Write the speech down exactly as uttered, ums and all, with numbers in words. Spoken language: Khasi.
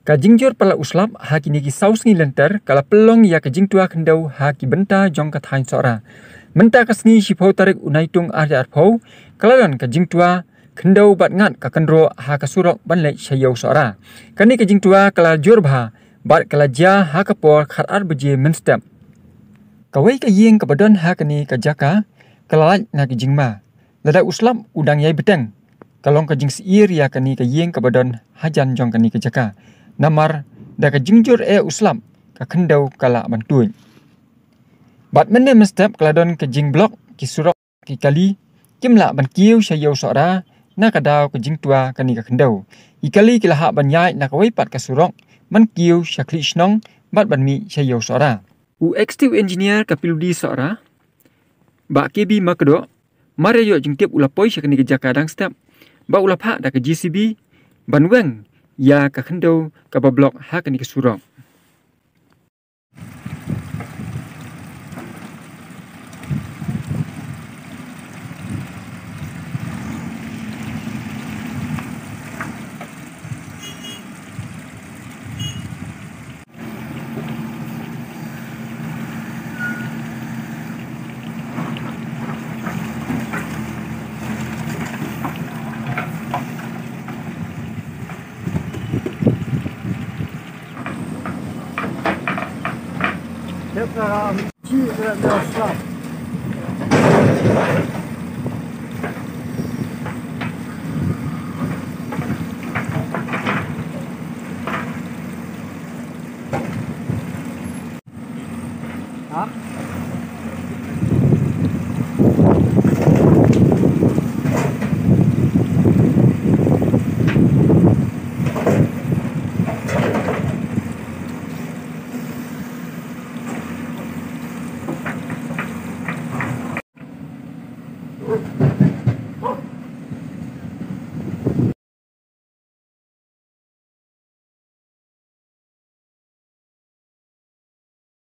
Ka jingjur palat u slap ha kine ki saw sngi lynter ka la pynlong ïa ka jingtwa khyndew ha ki bynta jong ka thaiñ Sohra. Mynta ka sngi shiphew tarik u Naitung ar hajar arphew ka la don ka jingtwa khyndew bad ngat ka kynroh ha ka surok ban leit sha ïew Sohra. Kane ka jingtwa ka la jur bha bad ka la jia ha ka por khatar baje mynstep. Kawei ka ïing kaba don ha kane ka jaka ka la lait na ka jingma. Lada u slap u dang ïai bteng, ka long ka jingsyier ïa kane ka ïing kaba don hajan jong kane ka jaka. Namar da ka jingjur eh u slap, ka khyndew ka lah ban tuid. Bad mynne mynstep ka la don ka jingblok ki surok, ki kali kim lah ban kiew sha ïew Sohra na ka daw ka jingtwa kane ka khyndew. Ki kali ki la hap ban ïaid na kawei pat ka surok ban kiew sha Khliehshnong bad ban mih sha ïew Sohra. U Executive Engineer ka P W D Sohra, Bah K B Makdoh, mar ïa ïoh jingtip u la poi sha kane ka jaka dang step bad u la phah da ka J C B ban weng ïa ka khyndew kaba blok ha kane ka surok.